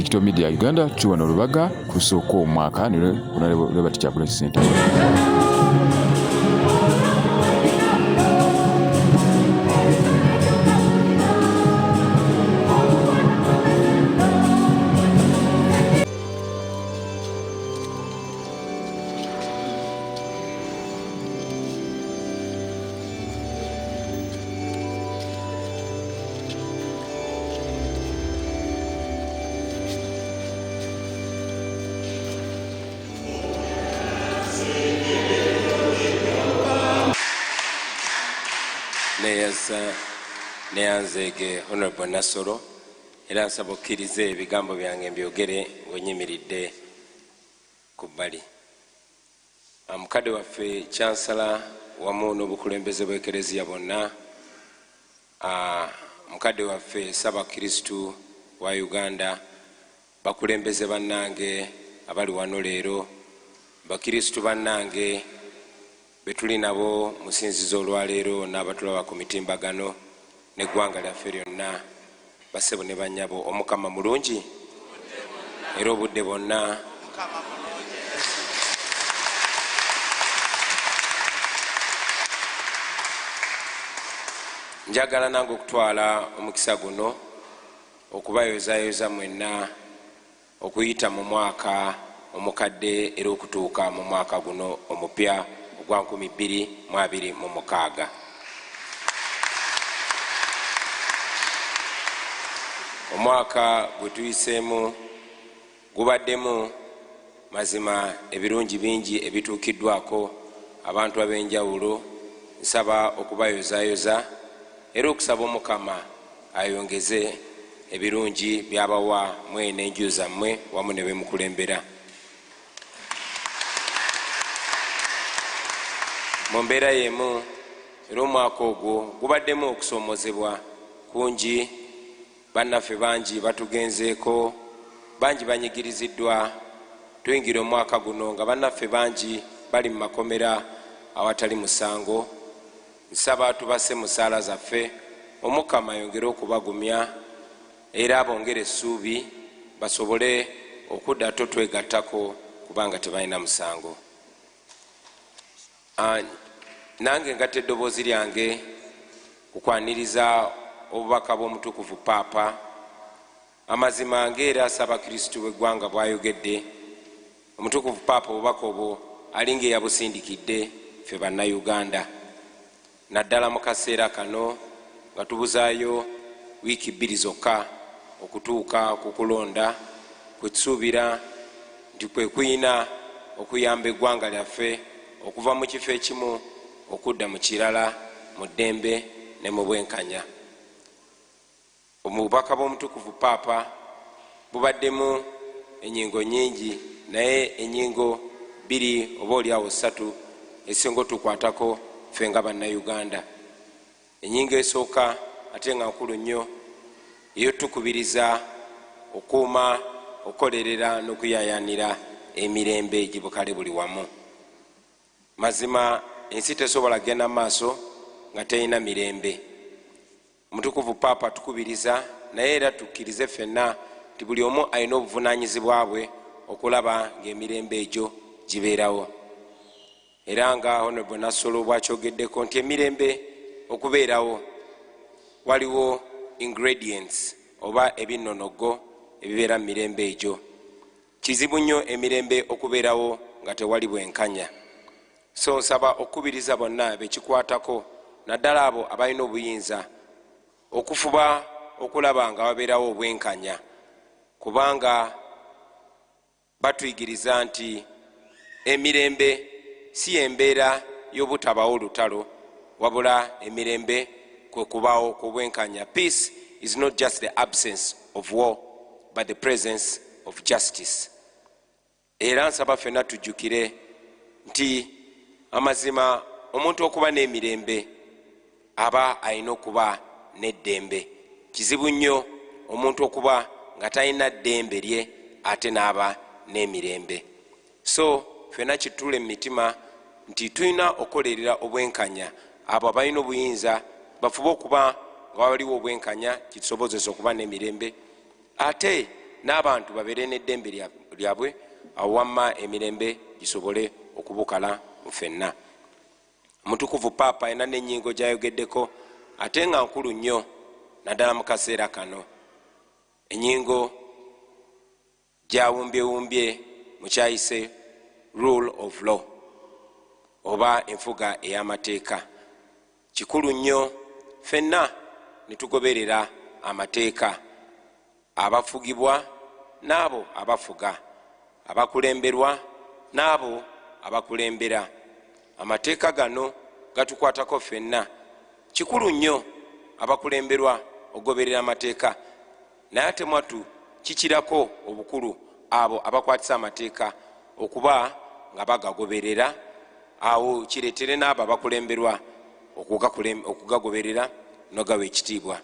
Digital Media Uganda, tuwano Lubaga kusooka omwaka Robert Kyagulanyi Ssentamu. Neyaza neyanzeege Honorable Nassolo, era nsaba okkirize ebigambo byange mbyogere ng'onyimiridde ku bbali. Mukadde waffe Chancellor wamu n'obukulembeze bw'Ekereziya bwonna, mukadde waffe Ssaabakristu wa Uganda, bakulembeze bannange abali wano leero, bakristu bannange betuli nabo mu ssinzizo olwaleero n'abatulaba ku mitimbagano n'eggwanga lyaffe lyonna, bassebo ne bannyabo, Omukama mulungi era obudde bwonna. Njagala nange okutwala omukisa guno okubayozayoza mwenna okuyita mu mwaka omukadde era okutuuka mu mwaka guno omupya ogwa 2026. Omwaka gwe tuyiseemu gubaddemu mazima ebirungi bingi ebituukiddwako abantu ab'enjawulo. Nsaba okubayozayoza era okusaba Omukama ayongeze ebirungi by'abawa mwe n'enju zammwe wamu ne bemukulembera. Mu mbeera y'emu era omwaka ogwo gubaddemu okusoomozebwa kungi, bannaffe bangi batugenzeeko, bangi banyigiriziddwa. Tuyingira omwaka guno nga bannaffe bangi bali mu makomera awatali musango. Nsaba tubase mu ssaala zaffe, Omukama ayongere okubagumya era abongere essuubi basobole okudda totwegattako kubanga tebalina musango. Nange ngatta eddoboozi lyange kukwaniriza obubaka bw'omutukuvu Paapa. Amazima ng'era Ssaabakristu w'eggwanga bw'ayogedde, omutukuvu Paapa obubaka obwo alinga eyabusindikidde ffe Bannayuganda, naddala mu kaseera kano nga tubuzaayo wiiki 2 zokka okutuuka ku kulonda kwe tusuubira nti kwe kuyina okuyamba eggwanga lyaffe okuva mu kifo ekimu okudda mu kirala mu ddembe ne mu bwenkanya. Obubaka bw'omutukuvu Paapa bubaddemu ennyingo nnyingi, naye ennyingo 2 oba oliawo 3 ezisinga otukwatako ffe nga Bannayuganda. Ennyingo esooka ate nga nkulu nnyo ey'otukubiriza okuuma, okukolerera n'okuyaayaanira emirembe gibukale buli wamu. Mazima ensi tesobola kugenda maaso nga terina mirembe. Omutukuvu Paapa atukubiriza, naye era tukkirize ffenna nti buli omu alina obuvunaanyizibwa bwe okulaba ng'emirembe egyo gibeerawo. Era nga Honorable Nassolo bw'akyogeddeko nti emirembe okubeerawo waliwo ingredients oba ebinnonogo ebibeera mu mirembe egyo. Kizibu nnyo emirembe okubeerawo nga tewali bwenkanya. So nsaba okukubiriza bonna bekikwatako, naddala abo abalina obuyinza, okufuba okulaba nga wabeerawo obwenkanya, kubanga batuyigiriza nti emirembe si embeera y'obutabawo lutalo, wabula emirembe kwe kubaawo kw'obwenkanya. Peace is not just the absence of war, but the presence of justice. Era nsaba ffenna tujjukire nti amazima omuntu okuba n'emirembe aba alina okuba n'eddembe. Kizibu nnyo omuntu okuba nga talina ddembe lye ate n'aba n'emirembe. So ffenna kitule mu mitima nti tulina okukolerera obwenkanya. Abo abalina obuyinza bafube okuba nga waliwo obwenkanya kitusobozesa okuba n'emirembe. Ate n'abantu babeere n'eddembe lyabwe, awo wamma emirembe gisobole okubukala mu ffenna. Omutukuvu Paapa alina n'ennyingo gy'ayogeddeko ate nga nkulu nnyo naddala mu kaseera kano. Ennyingo gy'awumbyewumbye mu ky'ayise Rule of Law oba enfuga ey'amateeka. Kikulu nnyo ffenna ne tugoberera amateeka, abafugibwa n'abo abafuga, abakulemberwa n'abo abakulembera. Amateeka gano gatukwatako ffenna. Kikulu nnyo abakulemberwa okugoberera amateeka. Naye ate mwattu kikirako obukulu abo abakwatisa amateeka okuba nga bagagoberera, awo kireetere n'abo abakulemberwa okugagoberera n'ogawa ekitiibwa.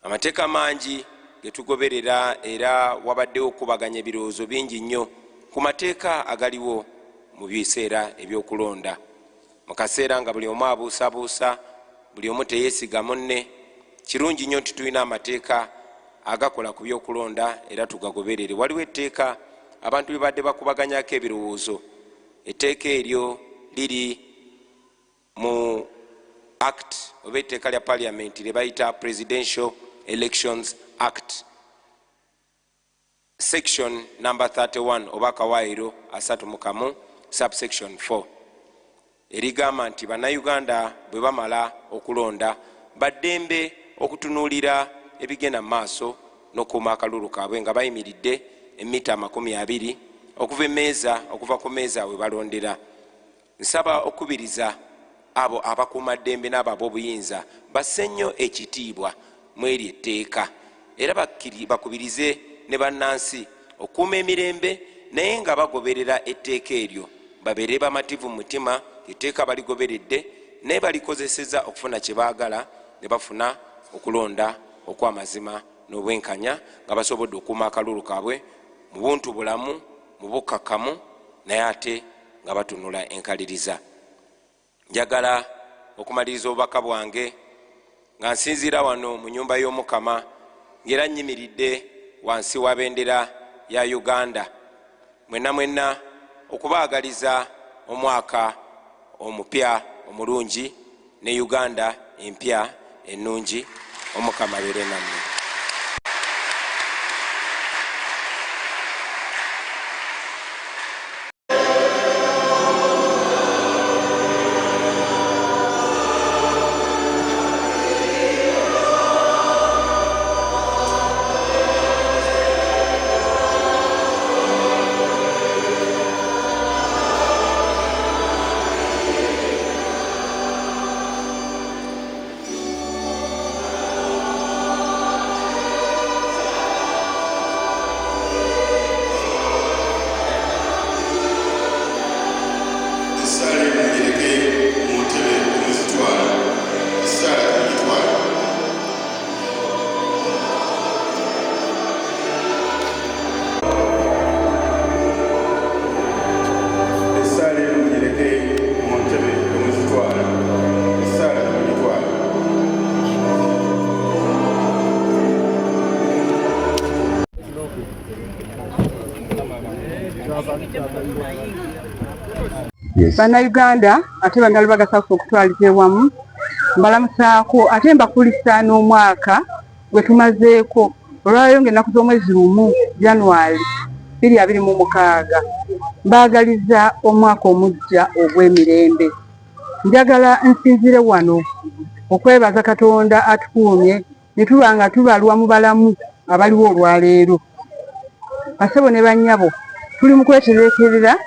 Amateeka mangi ge tugoberera era wabaddewo okukubaganya ebirowoozo bingi nnyo ku mateeka agaliwo mu biseera eby'okulonda. Mu kaseera nga buli omu abuusabuusa, buli omu teyeesiga munne, Kirungi nnyo nti tulina amateeka agakola ku by'okulonda era tugagoberere. Waliwo etteeka abantu lye babadde bakubaganyako ebirowoozo. Etteeka eryo liri mu Act oba etteeka lya Parliament lye bayita Presidential Elections Act. Section number 31 oba akawaayiro asatu mu kamu subsection 4 erigamba nti Bannayuganda bwe bamala okulonda ba ddembe okutunuulira ebigenda mu maaso n'okukuuma akalulu kaabwe nga bayimiridde emmita 20 okuva emmeeza okuva ku mmeeza we balondera. Nsaba okukubiriza abo abakuumaddembe n'abo ab'obuyinza basse nnyo ekitiibwa mw'eryo etteeka era bakubirize ne bannansi okukuuma emirembe naye nga bagoberera etteeka eryo, babeere bamativu mu mutima ng'etteeka baligoberedde naye balikozesezza okufuna kye baagala ne bafuna okulonda okw'amazima n'obwenkanya nga basobodde okukuuma akalulu kaabwe mu buntubulamu, mu bukkakkamu naye ate nga batunula enkaliriza. Njagala okumaliriza obubaka bwange nga nsinziira wano mu nyumba y'Omukama ng'era nnyimiridde wansi wa bendera ya Uganda mwenna mwenna okubaagaliza omwaka omupya omulungi ne Uganda empya ennungi. Omukama abeere nammwe. Essaala eno mugireke mu ntebe temuzitwala. Essaala temugitwala. Essaala eno mugireke mu ntebe temuzitwala. Essaala temugitwala. Bannayuganda ate Bannalubaga South okutwaliza ewamu mbalamusaako ate mbakulisa n'omwaka gwe tumazeeko olwaleero ng'ennaku z'omwezi lumu January 2026 mbaagaliza omwaka omuggya ogw'emirembe. Njagala nsinziire wano okwebaza Katonda atukuumye ne tuba nga tubalwa mu balamu abaliwo olwaleero. Bassebo ne bannyabo tuli mu kwetereekerera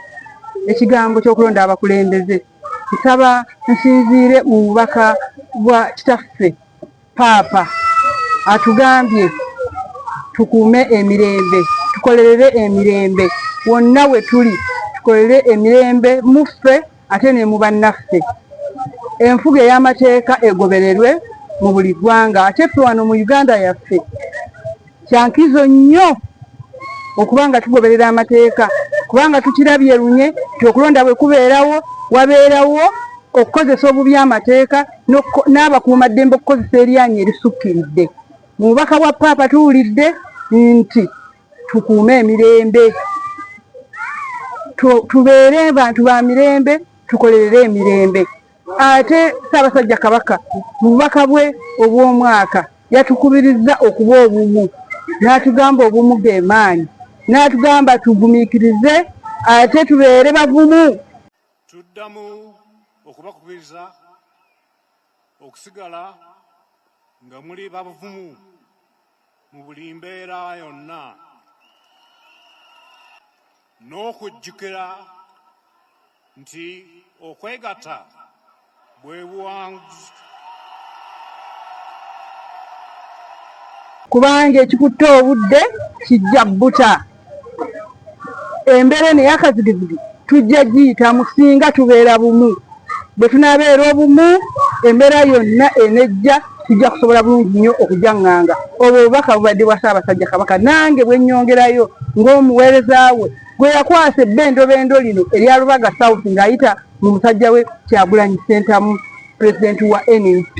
ekigambo ky'okulonda abakulembeze. Nsaba nsinziire mu bubaka bwa Kitaffe Paapa atugambye tukuume emirembe, tukolerere emirembe wonna we tuli, tukolere emirembe mu ffe ate ne mu bannaffe. Enfuga ey'amateeka egobererwe mu buli ggwanga ate ffe wano mu Uganda yaffe kya nkizo nnyo okuba nga tugoberera amateeka kubanga tukirabye lunye nti okulonda bwe kubeerawo wabeerawo okukozesa obubi amateeka n'abakuumaddembe okukozesa eryanyi erisukkiridde. Mu bubaka bwa Paapa tuwulidde nti. tukuume emirembe, tubeere bantu ba mirembe, tukolerere emirembe. Ate Ssaabasajja Kabaka mu bubaka bwe obw'omwaka yatukubirizza okuba obumu, n'atugamba obumu ge maanyi, n'atugamba tugumiikirize ate tubeere bavumu. Tuddamu okubakubiriza okusigala nga muli bavumu mu buli mbeera yonna n'okujjukira nti okwegatta bwe buwanguzi. Kubanga ekikutte obudde kijja bbuta. Embeera eno ey'akazigizigi tujja giyitamu singa tubeera bumu. Bwe tunaabeera obumu, embeera yonna enejja tujja kusobola bulungi nnyo okujaŋŋanga. Obwo obubaka bubadde bwa Ssaabasajja Kabaka, nange bwe nnyongerayo ng'omuweereza we gwe yakwasa ebbendobendo lino erya Lubaga South ng'ayita mu musajja we Kyagulanyi Ssentamu, pulezidenti wa nup.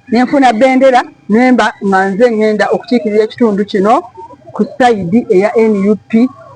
Ne nfuna bendera nemba nga nze ngenda okukiikirira ekitundu kino ku sayidi eya nup,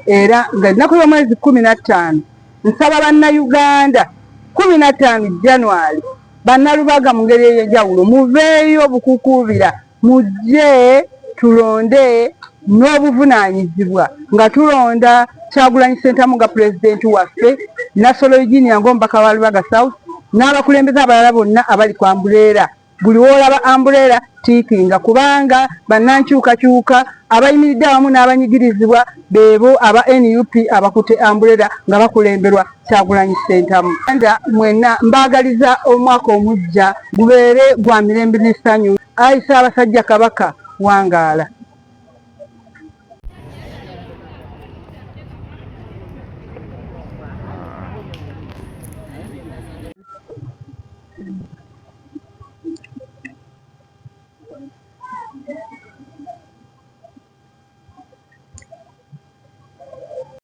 era nga ennaku y'omwezi 15 nsaba Bannayuganda, 15 January, Bannalubaga mu ngeri ey'enjawulo muveeyo bukukuubira mujje tulonde n'obuvunaanyizibwa nga tulonda Kyagulanyi Ssentamu nga pulezidenti waffe, Nassolo Eugenia ng'omubaka wa Lubaga South n'abakulembeze abalala bonna abali ku ambuleera. Buli w'olaba ambuleera tiikinga, kubanga bannankyukakyuka abayimiridde awamu n'abanyigirizibwa beebo aba nup abakutte ambuleera nga bakulemberwa Kyagulanyi Ssentamu. Uganda mwenna mbaagaliza omwaka omuggya gubeere gwa mirembe n'essanyu. Ayi Ssaabasajja Kabaka, wangaala.